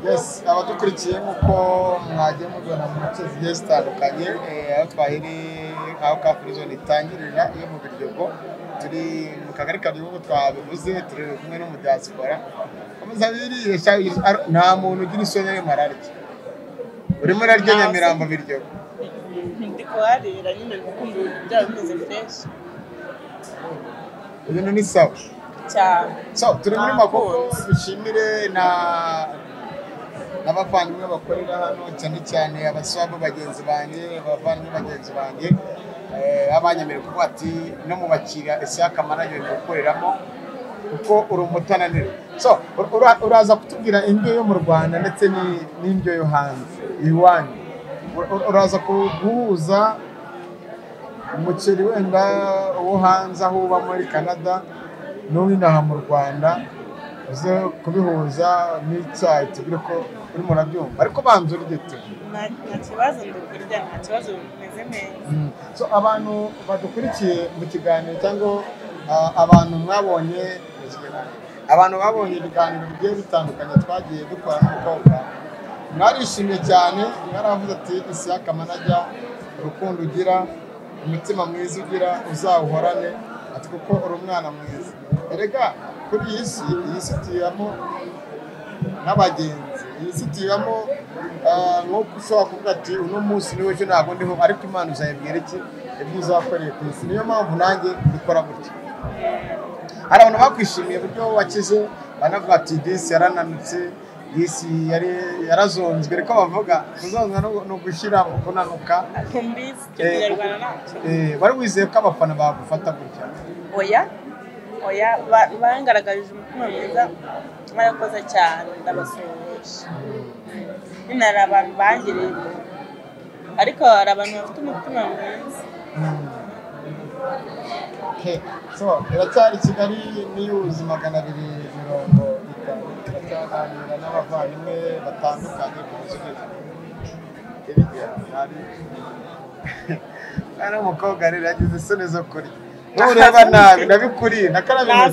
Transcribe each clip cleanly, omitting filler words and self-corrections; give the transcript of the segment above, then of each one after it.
Yes, abadukurikiye nk'uko mwagiye mubibona mu nce zigiye zitandukanye, aho twahereye aho Car Free Zone itangirira iyo mu Biryogo, turi mu kagari ka Biryogo twabivuze, turi kumwe no mu diaspora. Komeza wirire, nta muntu ugira isoni arimo ararya. Urimo urarya Nyamirambo Biryogo. Ndi kuharira nyine kuko ibintu byaba bimeze fresh. Ibintu ni sawa. Cyane. So, turi muri Makoko, dushimire na n'abavandimwe bakorera hano, cyane cyane abaswabu bagenzi banjye, abavandimwe bagenzi banjye, abanyemerera kuvuga ati no mu bakiriya Isiaka Manager gukoreramo kuko uri umutananiro. So, uraza kutubwira indyo yo mu Rwanda ndetse n'indyo yo hanze iwanyu. Uraza kuguhuza umuceri wenda wo hanze aho uba muri Canada n'uwinaha mu Rwanda, uze kubihuza n'icyayi tubwire ko urimo urabyumva, ariko banza urye tu. Nta kibazo ndukurya, nta kibazo, bimeze neza. So abantu badukurikiye mu kiganiro cyangwa abantu mwabonye mu kiganiro, abantu babonye ibiganiro bigiye bitandukanye twagiye dukora n'umukobwa, mwarishimye cyane, mwaravuze ati Isiaka Manager, urukundo ugira, umutima mwiza ugira, uzawuhorane, ati kuko uri umwana mwiza. Erega kuri iyi si, iyi si tuyibamo n'abagenzi, iyi si tuyibamo nk'uko ushobora kuvuga ati uno munsi niwe ejo ntabwo ndiho, ariko Imana uzayibwira iki ibyo uzakoreye ku isi. Niyo mpamvu nanjye mbikora gutya. Hari abantu bakwishimiye uburyo wakize, banavuga ati disi yarananutse, disi yarazonzwe, ariko bavuga kuzonzwa ni ugushyira kunanuka. Wari wizeye ko abafana bagufata gutya? Oya, oya, bangaragarije umutima mwiza, barakoze cyane, ndabasuhuje. Nyine hari abantu bangiriye impuhwe, ariko hari abantu bafite umutima mwiza. So, iracyari Kigali News 250, turacyaganira n'abavandimwe batandukanye ku buzima. Ari umukobwa rero yagize isoni zo kurya. Nureba nabi ndabikuriye, nakaraba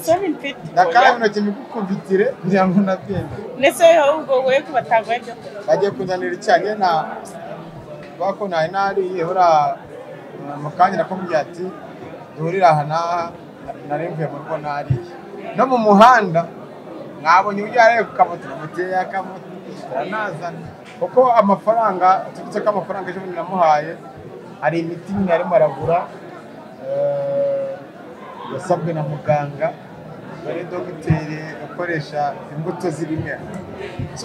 intoki mbikukubitire kugira ngo nabyemere. Ndetse ahubwo wowe ko bataguha ibyo kurya. Bagiye kunzanira icyayi nta bako nari nariye, ura mu kanya nakubwiye ati duhurira aha n'aha, nari mvuye mu rugo nariye. No mu muhanda mwabonye uburyo yaraye ku kamoto, namuteye akamoto aranazana, kuko amafaranga tubitse ko amafaranga ejo bundi namuhaye, hari imiti nyine arimo aragura yasabwe na muganga, wari dogiteri ukoresha imbuto z'ibimera.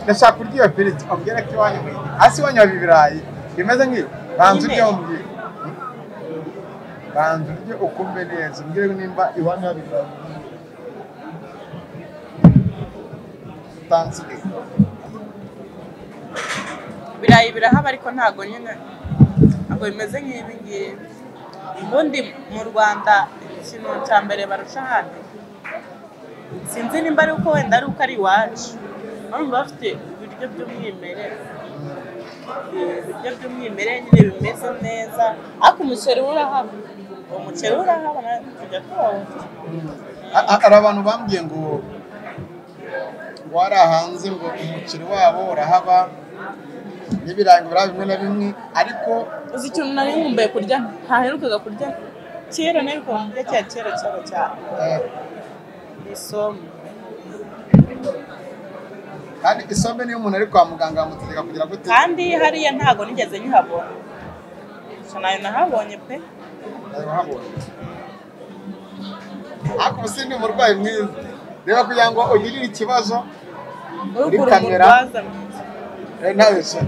Ndashaka kurya iyo firiti, ambwira ko iwanyu muyigira. Hasi iwanyu haba ibirayi bimeze nk'ibi, banza urye umbwire. Banza urye ukumve neza, umbwire nimba iwanyu haba ibirayi. Utansize. Ibirayi birahaba ariko ntago nyine ntabwo bimeze nk'ibi ngibi. Ubundi mu Rwanda ikintu cya mbere barusha ahandi, sinzi nimba ari uko wenda ari uko ari iwacu, bamwe bafite ibiryo by'umwimerere, ibiryo by'umwimerere nyine bimeze neza, ariko umuceri urahaba, umuceri urahaba tujya tuwawurya. Hari abantu bambwiye ngo wari hanze ngo umuceri wabo urahaba n'ibirango biraba bimwe na bimwe, ariko uzi ikintu nari nkumbuye kurya ntaherukaga kurya kera, naherukaga kurya kera kera kera cyane, isombe. Kandi isombe niyo umuntu ari kwa muganga bamutegeka kugira gute? Kandi hariya ntago nigeze nyihabona, gusa nayo nahabonye pe. Nayo wahabonye. Ariko ubu sindi umurwayi mwiza, reba kugira ngo ugirire ikibazo kuri kamera nawe se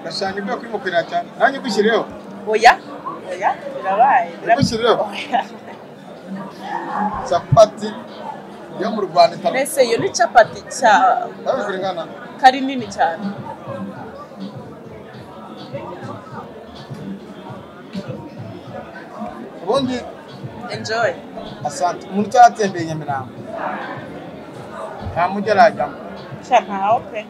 ndashaka ibyo kuri mukwira cyane, nanjye gushyirireho. Oya, oya, birabaye. Gushyirireho capati yo mu Rwanda itanu. Mbese iyo ni capati cya kari nini cyane. Ubundi enjoy. Asante. Umuntu utaratembeye Nyamirambo nta mujyi arajyamo. Sha ntaho pe.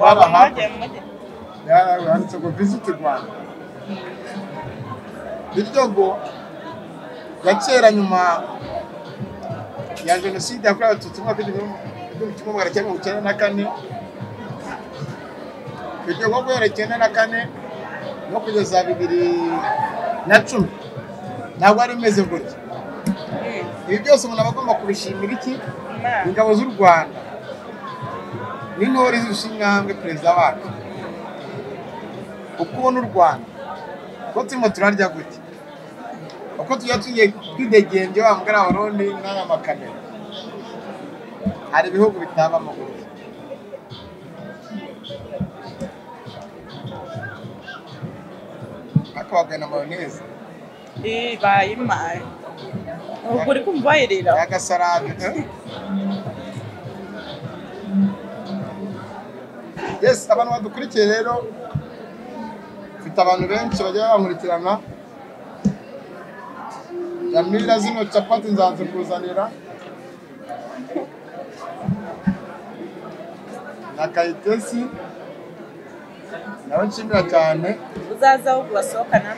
Waba hakurya handitse ngo visit Rwanda. Biryogo ya kera nyuma ya jenoside yakorewe Abatutsi mu mwaka w'igihumbi 1994, Biryogo guhera 94 no kugeza 2010 ntabwo ari imeze gutya. Ibi byose umuntu aba agomba kubishimira iki? Ingabo z'u Rwanda n'intore z'ishinga perezida wacu. Uko ubona u Rwanda ko turimo turarya gutya, uko tujya tugiye twidegembye wa mugara Burundi n'aya makamera, hari ibihugu bitabamo gutya. Ariko bagana mayoneze bayimaye ubwo uri kumva bayirira agasarade. Yes, abantu badukurikiye rero, mfite abantu benshi bajya bankurikirana. Jamila, zino capati nzanze kuzanira na Kayitesi, nawe nshimira cyane. Uzaza aho basohokana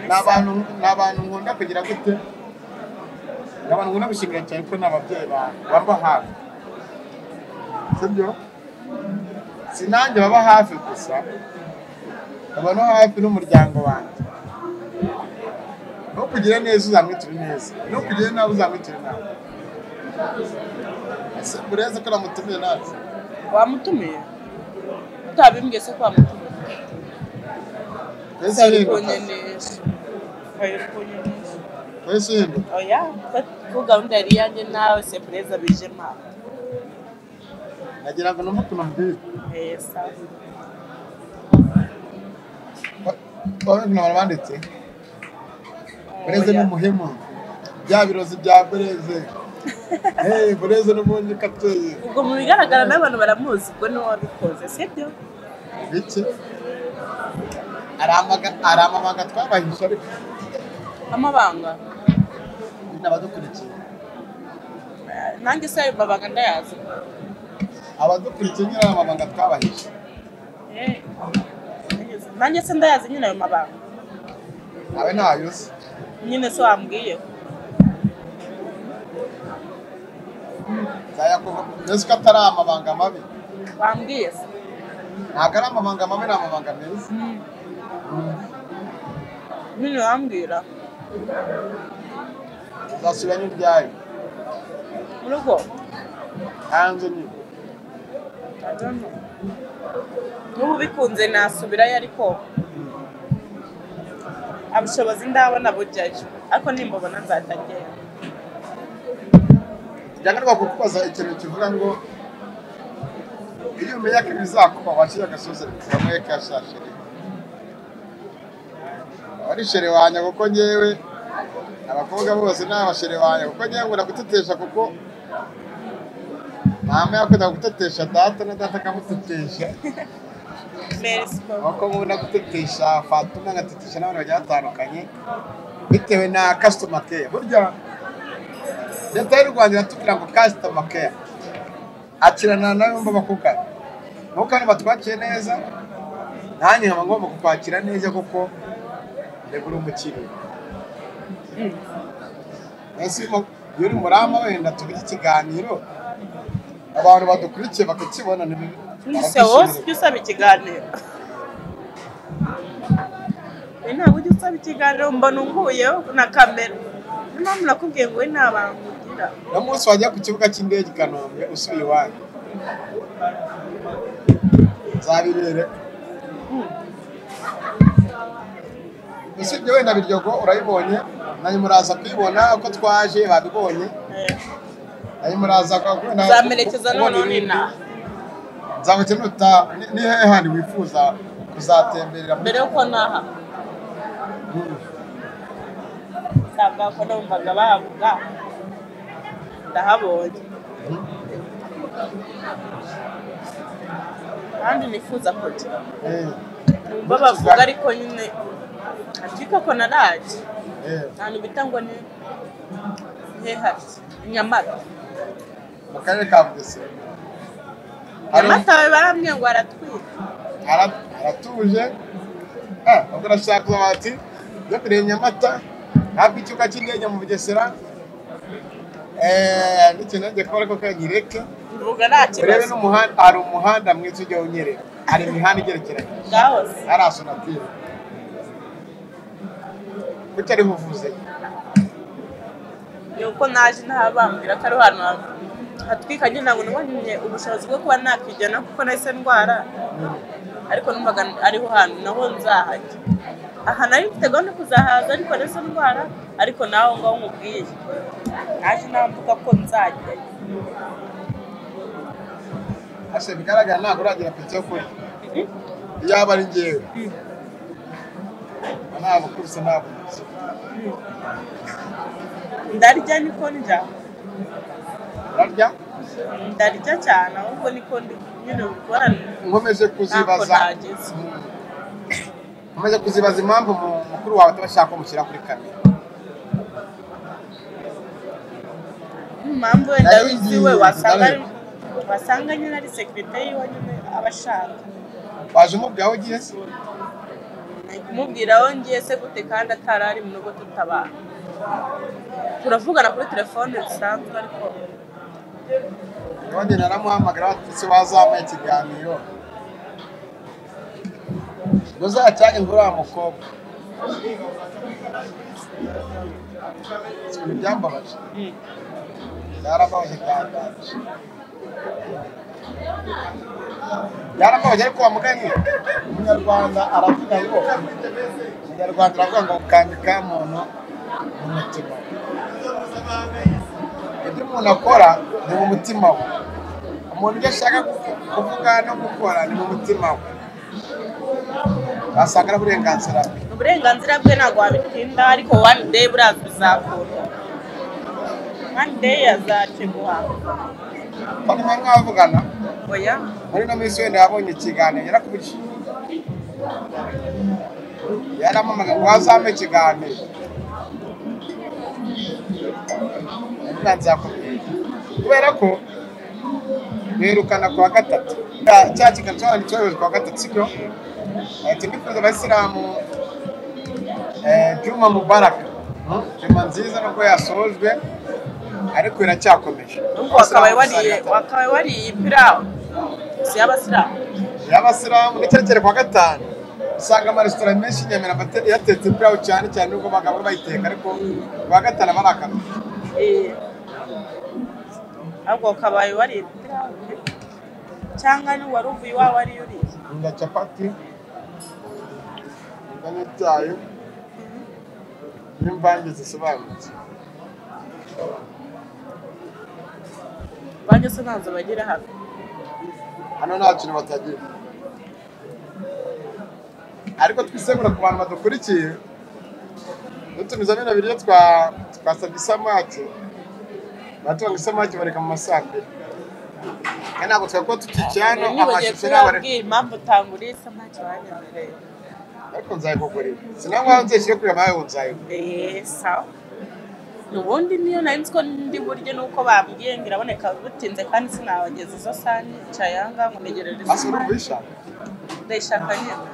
n'abantu ni abantu nkunda kugira gute, ni abantu nkunda gushimira cyane ko ni ababyeyi baba hafi, sibyo? Si nanjye baba hafi gusa, baba no hafi n'umuryango wanjye. No kugira neza uzamwitura neza, no kugira nabi uzamwitura nabi. Ese bureze ko namutumiye natwe? Wamutumiye? Utabimbwiye se ko wamutumiye? Oya, ko gahunda yari iyanjye nawe se perezida bijemo. Nagira ngo numve ukuntu mbwira. Sawa. Abantu banditse Bureze n'umuhemu, bya birozi bya Bureze. Bureze n'ubundi kateye. Ubwo mu bigaragara n'abantu baramuzi, ubwo niwe wabikoze, sibyo? Biki? Ari amabanga twabahisha ariko. Amabanga? Nyine abadukurikiye. Nanjye se ayo mabanga ndayazi. Abadukurikiye nyine ari amabanga twabahisha. Nanjye se ndayazi nyine ayo mabanga. Nawe ntayo uzi. Nyine se wambwiye. Nzi ko atari amabanga mabi. Wambwiye se? Ntabwo ari amabanga mabi, ni amabanga meza. Nyine wambwira. Uzasubiranye ibyayo. Mu rugo? Hanze nyine. N'ubu bikunze nasubirayo ariko ubushobozi ndabona bujyayo, ariko nimbubona nzahita ngenda. Njya kukubaza ikintu kivuga ngo iyo umenya ko ibizakuba washyira agasozi kamwe ka shashere. Ari shere wanjye kuko ngewe abakobwa bose ni abashere wanjye kuko ngewe ngura gutetesha, kuko mama yakunda gutetesha data na data akamutetesha. Kuko nkunda gutetesha Fatuma ngatetesha n'abantu bagiye batandukanye bitewe na customer care. Burya leta y'u Rwanda iratubwira ngo customer care akirana nawe yumva bakugana, nuko hano batwakiye neza, nanjye nkaba ngomba kukwakira neza kuko ndegura umukiriya. Ese iyo uri murama wenda tugira ikiganiro abantu badukurikiye bakakibona. Se wowe ujya usaba ikiganiro? Ntabwo ujya usaba ikiganiro, mbona unguyeho na kamera. Niyo mpamvu nakubwiye ngo we nta banga ugira. No munsi wajya ku kibuga cy'indege i Kanombe usubiye iwanyu nzabibereka. Usibye wenda Biryogo urayibonye, nanjye muraza kuyibona uko twaje babibonye. Nanjye muraza kubona. Nzamerekeza noneho ninaha. Nzagukenuta ni hehe handi wifuza kuzatemberera mbere yuko naha? Nsanga ko numvaga bavuga ndahabonye. Kandi nifuza kujya. Numva bavuga ariko nyine ariko ko naraje. Ahantu bita ngo ni hehe? Nyamata. Mu karere ka Bugesera. Nyamata barambwiye ngo aratwika. Aratuje. Ubwo arashaka bati yo kureba Nyamata hafi y'ikibuga cy'indege mu Bugesera. N'ikintu ngiye kubara ko kanyireke. Vuga nta Urebe kibazo. n'umuhanda, hari umuhanda mwiza ujya unyerera, hari imihanda igerekeranye. Ngaho se. Hari Sonatire, kuki ariho uvuze? Ni uko naje ntabambwira ko ari ahantu hatwika nyine, ntabwo nabonye ubushobozi bwo kuba nakijyana kuko nahise ndwara, ariko numvaga ariho hantu naho nzahajya. Aha nari mfite gahunda yo kuzahaza, ariko nahise ndwara. Ariko nawe ngaho nkubwiye, naje namvuga ko nzajyayo. Ase bigaragara ntabwo uragira pizza yo kurya. Iyaba ari njyewe ntabwo kubise, ntabwo. Ndarya, niko ndya. Urarya? Ndarya cyane, ahubwo niko ndi nyine kubona. Nkomeje kuzibaza. Ntako ntagize. Nkomeje kuzibaza impamvu mukuru wawe atabashaka ko mushyira kuri kamera. Impamvu wenda Nari wiziwe ngiye wasanga ndareba. Wasanga nyine ari sécurité yiwe nyine aba ashaka. Waje umubwira aho ugiye se? Nari kumubwira aho ngiye se gute kandi atari ari mu rugo, tutabana? Turavugana kuri telefone bisanzwe, ariko Ubundi naramuhamagara bati: "Se wazamuye ikiganiro ngo uzacyange ngo uriya mukobwa." Ibintu byambabaje, byarababaje, byandaje, byarababaje. Ariko wa mugani umunyarwanda aravuga ngo, umunyarwanda aravuga ngo kanya ka muntu mu mutima we. Ibyo umuntu akora ni mu mutima we. Umuntu ibyo ashaka kuvuga no gukora ni mu mutima we, wasanga ari uburenganzira bwe. Ni uburenganzira bwe, ntabwo wabitinda, ariko one day buriya bizakunda, one day azakeguha. Kandi mwari mwavugana? Oya. Muri ino minsi wenda yabonye ikiganiro, yarakubwiye, yaramamaga ngo wazampe ikiganiro. Ndavuga nzakubwira, kubera ko duherukana kuwa gatatu. Cya kiganiro cyabaye kuwa gatatu, sibyo? Ati ndifuza abayisilamu Juma Mubaraka, Juma nziza, nubwo yasojwe ariko iracyakomeje. Nubwo wakabaye wariye ipirawu si y'abasilamu. Y'abasilamu ndetse kuwa gatanu usanga amaresitora menshi i Nyamirambo yatetse ipirawu, cyane cyane nubwo bagabo bayiteka, ariko kuwa gatanu aba ari akarusho. Ahubwo wakabaye wariye ipirawu pe. Cyangwa ni wari uvuye iwawe ariyo uriye? Nkunda capati, nkunda n'icyayi n'imvange zisobanutse. Banjye se ntazo bagira hano? Hano nta kintu batagira, ariko twisegura ku bantu badukurikiye. Dutumiza bino biryo, twasabye isamaki, baratuvuga ngo isamaki iboneka mu ma saa mbiri, kandi ntabwo twari kuba tukicaye hano. Nibagiwe Amashusho yabo kubabwira impamvu utanguriye isamaki wanyemereye. Ariko nzayikugurira, sinangwa nzishyire kuri nawe, nzayigura. Eee, sawa. Ubundi niyo nari nzi ko ndi burye, nuko bambwiye ngo iraboneka butinze, kandi sinabageza izo saha nicaye aha ngaha ngo ntegereje Ase urumva isamaki. uyishaka? Ndayishaka nyine.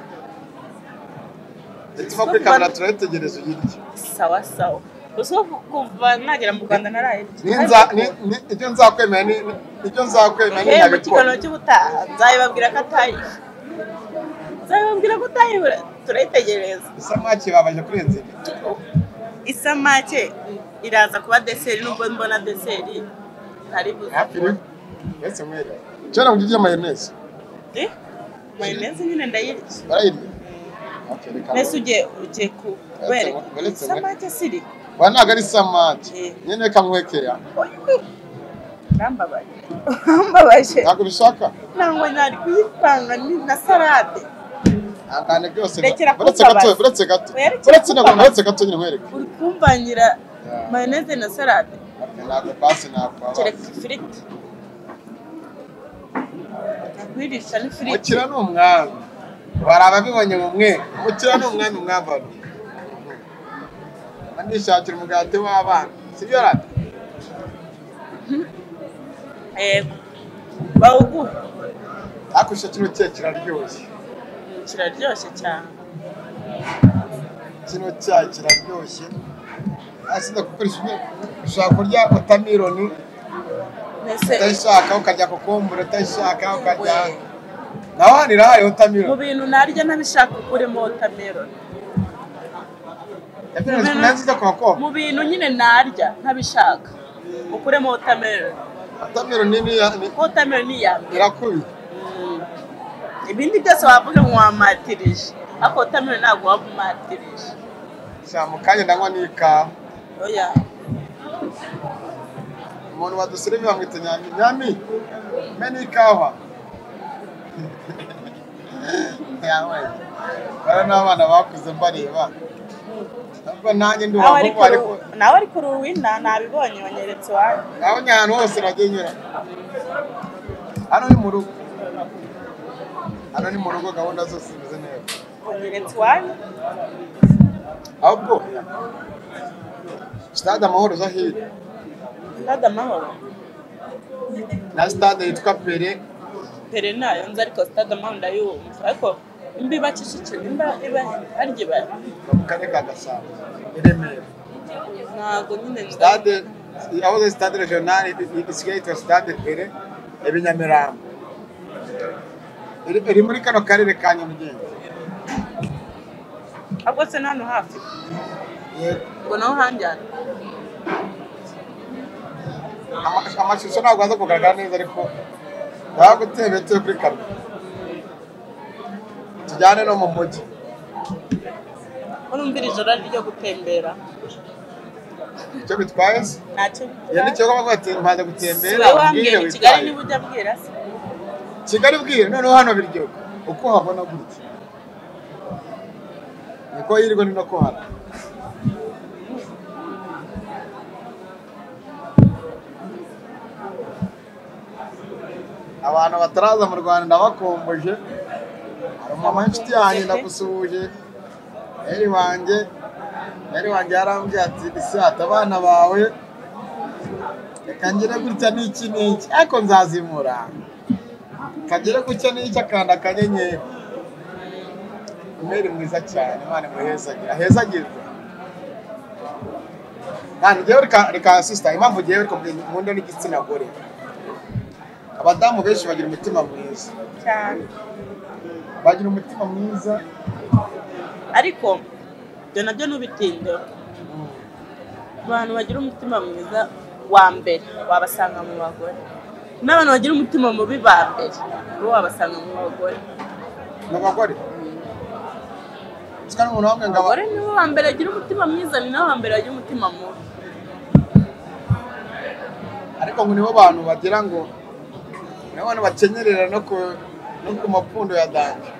Tuva kuri kamera turayitegereza uyirye. Sawa sawa, gusa kuva nagera mu Rwanda narayirya. Ibyo nzakwemera ni ibyo nzakwemera ni Mu nabikora. kiganiro cy'ubutaha nzabibabwira ko atayishe, nzabibabwira ko utayibura, turayitegereza. Isamaki babaje kurenza ibi. Isamake iraza kuba dessert, nubwo mbona dessert ntari buze. Hafi iri uretse mwere kera mu gihe mayonnaise. Eh, mayonnaise nyine ndayirya. Barayirya. Okay, reka. Mbese ugiye kubereka Uretse isamake siri? Wa, ntabwo ari isamaki. Eh. Nyine reka nkwekera. Urambabaje, urambabaje. Ntabwo ubishaka. Ntabwo nari kuyipanga ni na salade. Ihangane byose. Rekera Uretse gato. kumbabaza. Uretse gato. Oya, rekera Uretse ntabwo kumbabaza. uretse gato nyine nkwereke. Uri kumvangira mayonnaise na salade. Okay, ntabwo basi ntabwo. Kereka ifiriti nakwirisha n'ifiriti. Umukira ni umwami, bari ababibonye mu mwe, umukira ni umwami mwambaro. Ndishakira umugati w'abana, sibyo rata? Yego, bawuguhe. Ariko icyo kino cyayi kiraryoshye. Kiraryoshye cyane. Kino cyayi kiraryoshye, asize gukoresha ushobora kurya watermelon. Utayishaka ukarya kokombure, utayishaka ukarya naho hano irahari watermelon. Mu bintu narya ntabishaka ukuremo watermelon. Mu bintu nyine narya ntabishaka ukuremo watermelon. Watermelon ni watermelon ni iya mbere irakubi. Ibindi byose wavuga ngo wamatirije, ariko watermelon ntabwo wamumatirije. Sha mu kanya ndanywa n'ikawa. Oya. Umuntu waduserivye bamwita Nyami. Nyami, mpe n'ikawa. Yawe. Bara n'abana bakuze mbareba. Ntabwo nanjye ndi uwavuga ariko nawe ariko uruwina nabibonye wanyeretse iwanyu. Nabonye ahantu hose nagiye nyura. Hano ni mu rugo. Hano ni mu rugo gahunda zose zimeze neza. Wanyeretse iwanyu? Ahubwo Stade Amahoro za hirya. Stade Amahoro? Na stade yitwa Pere. Pere nayo nzi ariko Stade Amahoro ndayumva. Ariko imbiba Kicukiro imba iba harya iba mu karere ka Gasabo i Remera. Ntabwo nyine stade aho stade regionale isigaye yitwa Stade Pere i Nyamirambo. Iri muri kano karere ka Nyarugenge. Ahubwo se hano hafi? Yego. Ngo naho hanjyana. Amashusho ntabwo aza kugaragara neza ariko ndagutebetse kuri kamera. Tujyane no mu mujyi. Urumvira ijoro ryo gutembera. Icyo bitwaye se? Ntacyo. Yanditse ko bavuga ati mpaza gutembera ubwire witwaye. Kigali niba ujya bwira se? Kigali bwira noneho hano biryoka. Uko habona gutya. Niko yirirwa ni nako hano. Abantu bataraza mu Rwanda ndabakumbuje. Mama inshuti yanjye ndagusuhuje. Eri wanjye yarambwiye ati isata abana bawe reka ngire gutya n'iki n'iki ariko nzazimura. Kagere gutya n'iki akanda akanyenyeri. Umweri mwiza cyane, Imana imuhezagire. Ahezagirwe. Nani ngewe reka sister, impamvu ngewe reka nkunda n'igitsina gore. Abadamu benshi bagira umutima mwiza. Cyane. Bagira umutima mwiza. Ariko ibyo nabyo ntubitindeho. Abantu bagira umutima mwiza wa mbere wabasanga mu bagore. N'abantu bagira umutima mubi ba mbere bo wabasanga mu bagore. Mu bagore? Abagore nibo ba mbere bagira umutima mwiza, ni nabo ba mbere bagira umutima mubi. Ariko ngo nibo bantu bagira ngo nibo bantu bakenyerera no ku mapfundo ya danje.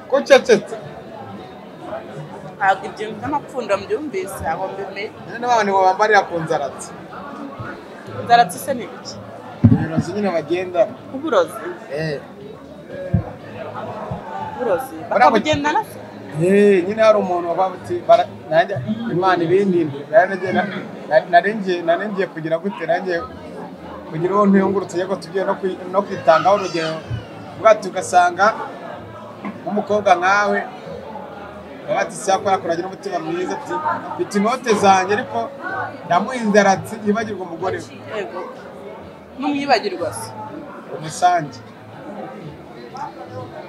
Ko cecetse? Ntabwo ibyo by'amapfundo mbyumvise, ntabwo mbimenye. Nyine n'abantu bambarira ku nzaratsi. Inzaratsi se ni ibiki? Ibirozi nyine bagenda. Uburozi? Uburozi. Bakabugendana se? Nyine hari umuntu wavuga ati Imana ibindinde. Nari ngiye kugira gute, nanjye kugira uwo ntiyungurutse yego tugiye no kwitangaho urugero. Ubwato ugasanga nk'umukobwa nkawe bati cyakora kuragira umutima mwiza ati mfite inote zanjye ariko ndamuha inzaratsi yibagirwa umugore we. Yego. N'umwibagirwa se? Umusange.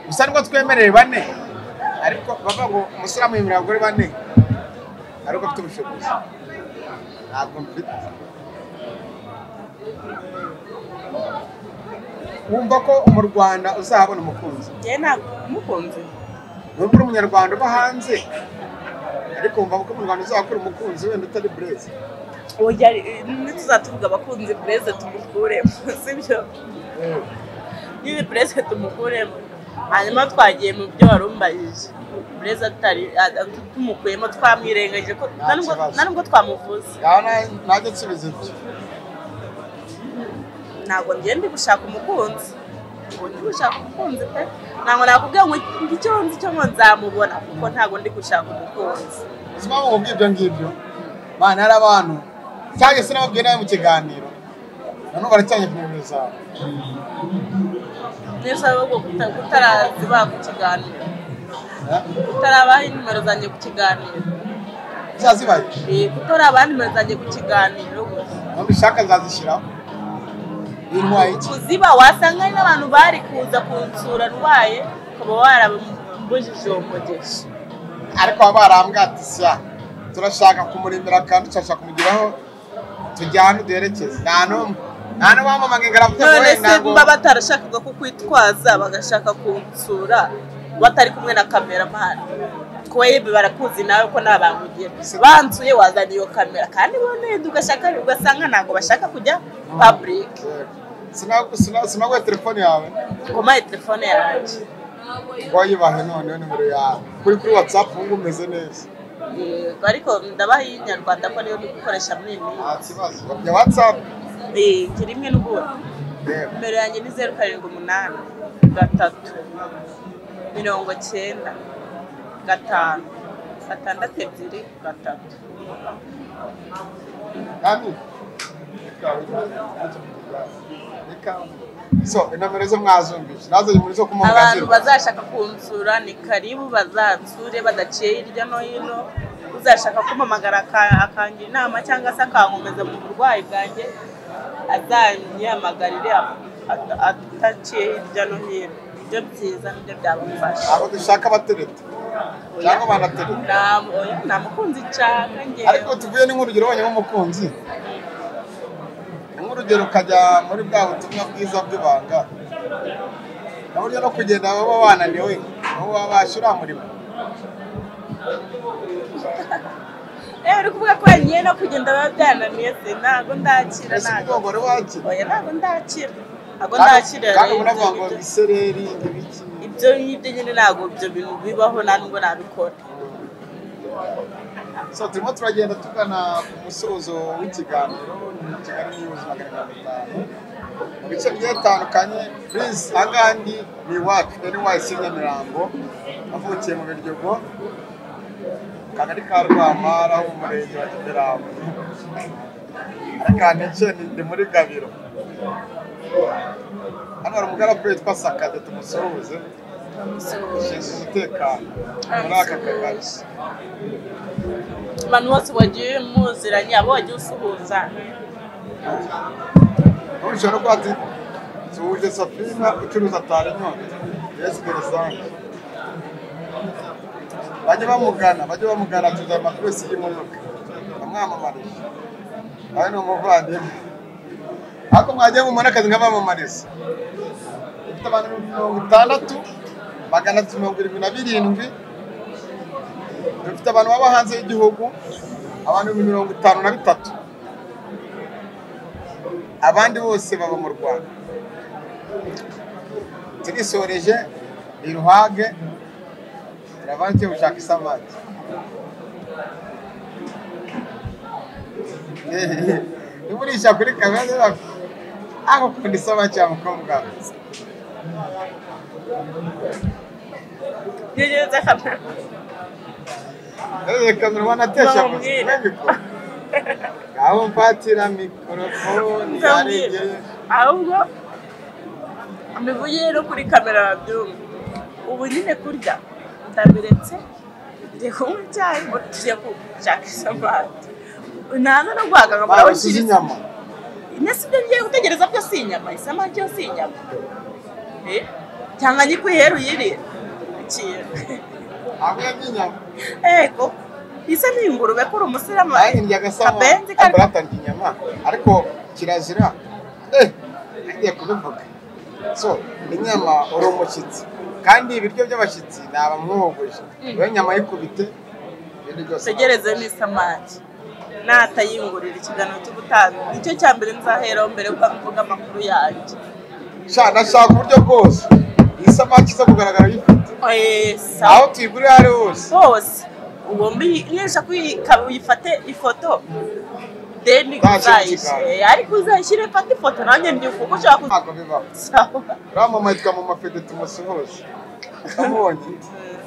Gusa nubwo twemereye bane ariko bavuga ngo umusiramu yemerera abagore bane ariko afite ubushobozi. Ntabwo mfite. Wumva ko mu Rwanda uzahabona umukunzi? Njye ntabwo umukunzi. Nubwo uri umunyarwanda uba hanze ariko wumva ko mu Rwanda uzakura umukunzi wenda utari Blaise. Oya, ntituzatuvuga abakunzi Blaise tumukuremo, sibyo? Nyine Blaise tumukuremo. Hanyuma twagiye mu byo warumbajije. Blaise atari tumukuyemo twamwirengagije ko nta nubwo twamuvuze. Najya nsubiza ibyo. Ntabwo ngiye ndi gushaka umukunzi. Ndi gushaka umukunzi pe. Ntabwo nakubwira ngo icyo nzi cyo ngo nzamubona kuko ntabwo ndi gushaka umukunzi. Ubuzima bw'ibyo ibyo ngibyo. Bana hari abantu cyangwa se nababwiye nawe mu kiganiro. None baracyanye ku nimero zawe. Neza ahubwo kutaraziba ku kiganiro. Kutarabaha nimero zanjye ku kiganiro. Zazibaye? Kutarabaha nimero zanjye ku kiganiro. Nubishaka nzazishyiraho. Intwaye iki? Kuziba wasanga hari n'abantu bari kuza kunsura ndwaye ukaba warabujije uwo mugisha. Ariko baba barambwira ati sya turashaka kumuremera kandi turashaka kumugiraho tujyane duherekeze. Nta n'umwe wamamaga ngaravuze ngo none se mba batarashakaga kukwitwaza bagashaka kunsura batari kumwe na cameraman. Twebwe barakuzi nawe ko nabangugira bansuye wazana iyo kamera kandi bone ugashaka ugasanga ntago bashaka kujya public. Sinaguha telefone yawe ngomaye telefone yanjye ngo yibahe none nimero yawe kuri WhatsApp ubu umeze neza. Yego ariko ndabaha inyarwanda ko niyo ndi gukoresha muri iyi minsi. Nta kibazo ya WhatsApp rimwe n'ubundi. Nimero yanjye ni 0 7 8 3 90 5 6 2 3. Nani? So inomero zo mwazumvise nazo muri zo kumugazira. Abantu bazashaka kunsura ni karibu, bazansure badaciye hirya no hino. Uzashaka kumpamagara akangira inama cyangwa se akankomeza mu burwayi bwanjye azanyihamagarire ataciye hirya no hino. Ibyo byiza nibyo byabafasha. Abo dushaka abatereta cyangwa banatereta. Nta mukunzi nshaka ngewe. Ariko tuvuye ni nk'urugero wabonye nk'umukunzi. Nk'urugero ukajya muri bwa butumwa bwiza bw'ibanga. Na buryo no kugenda baba bananiwe, aho babasha uriya murimo. Uri kuvuga ko ngiye no kugenda baba byananiye se ntago ndakira ntago. Oya ntago ndakira. Ntago ndakira. Kandi unavuga ngo isereri ibiki. Ibyo ngibyo nyine ntago ibyo bintu bibaho nta nubwo nabikora. So turimo turagenda tugana ku musozo w'ikiganiro ni Kigali News 150 mu bice bigiye bitandukanye. Prince agandi ni iwacu NYC Nyamirambo, avukiye mu Biryogo, Kagari ka Rwamara ho mu murenge wa Nyamirambo. Ariko nice ni muri Gabiro. Hano hari umugaragu witwa Sakade tumusuhuze. Ushinzwe umutekano muri aka kagari. Abantu bose wagiye muziranye abo wagiye usuhuza. Ushobora kuba ati suhuje Safina ucuruza tari inyota Yesu Geresange. Bajye bamugana tuza amakuru yose y'imodoka bamwamamarije. Nawe ni umuvandimwe. Ariko mwagiye mubona akazi nk'abamamariza. Dufite abantu 60 377. Dufite abantu baba hanze y'igihugu abantu 53. Abandi bose baba mu Rwanda. Turisoreje iruhage turabanze gushaka isamaki. Niburisha kuri kamera ako kunda isamaki ya mukobwa. Ngejeje kamera. Kamera wanatesha mikoro. Ngaho mfatira mikorofone yaregeye. Ahubwo mbivuye no kuri kamera babyumva. Ubu nyine kurya ndabiretse ngiye kunywa icyayi ngo tujye gushaka isamaki. Naza no guhaga nkabura inyama. Nese ibyo ngiye gutegereza byo si inyama, isamaki yo si inyama. Cyangwa nyikuhere uyirire. Aho y'inyama. Ego. Isa ni ingurube kuri umusiramu. Nanjye ndya agasama. Ariko inyama. Ariko kirazira. Ngiye kubivuga. So, inyama uri umushyitsi. Kandi ibiryo by'abashyitsi naba mwogoje. Iyo inyama yikubite ibintu byose. Tegereze n'isamaki. Natayingurira ikiganiro cy'ubutaha. Nicyo cya mbere nzaheraho mbere yuko mvuga amakuru yanjye. Sha nashaka uburyo bwose. Isamaki iza kugaragara uyifite. Aho tuyigurira ari hose. Hose. Ugomba nisha uyifate ifoto. Then uzayishyire. Ariko uzayishyire fata ifoto nanjye ndi kuko ushaka. Ntabwo bibaho. Ramama yitwa Mama Fede tumusuhuze. Amubonye.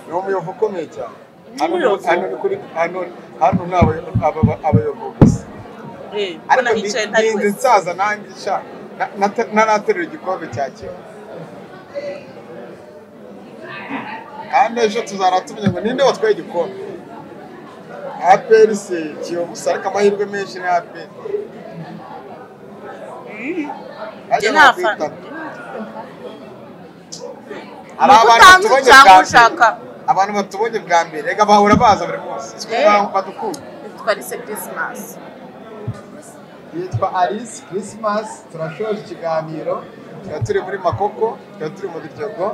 Ni umuyovu ukomeye cyane. Hano kuri hano nawe abayovu gusa. Ariko nicaye ntari wese. Nsaza nanjye sha naraterura igikombe cya Kivu. Kandi ejo tuzara tumenya ngo ninde watwaye igikombe. APR se Kiyovu ariko amahirwe menshi ni APR. Ajya Njye nta fanta. bakwita. Hari abantu batubonye cyangwa bwa mbere. ushaka. Abantu batubonye bwa mbere reka bahora baza buri munsi. Siko badukunda. Yitwa Alice Christmas. Yitwa Alice Christmas. Turashoje ikiganiro, tuba turi muri Makoko, tuba turi mu Biryogo.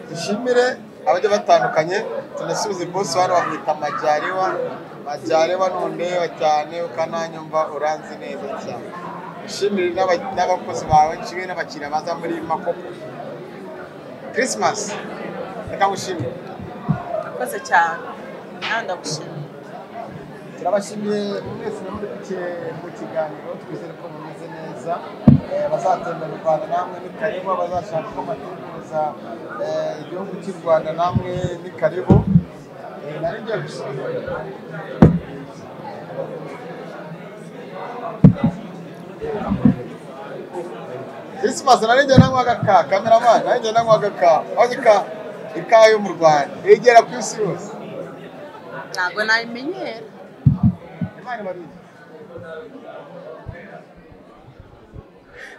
Dushimire abajya batandukanye, tunasubize boss hano bamwita Majyariwa. Majyariwa nundeba cyane ukananyumva uranzi neza cyane. Dushimire n'abakozi bawe, nshimire n'abakiriya baza muri Makoko. Christmas, reka ngushimire. Urakoze cyane, nawe ndagushimiye. Turabashimiye mwese mukurikiye mu kiganiro, twizere ko mumeze neza. Bazatembera u Rwanda namwe ni karibu, abazashaka ko batembereza igihugu cy'u Rwanda namwe ni karibu. Nari ngiye gusoza. Christmas nari ngiye nanywa agaka, cameraman nari ngiye nanywa agaka, aho ikawa yo mu Rwanda igera ku isi yose. Ntabwo nabimenyera. Imana ibarinde.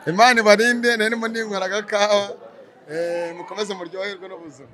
Imana ibarinde, nari ndimo ninywera agakawa. Mukomeze muryoherwe n'ubuzima.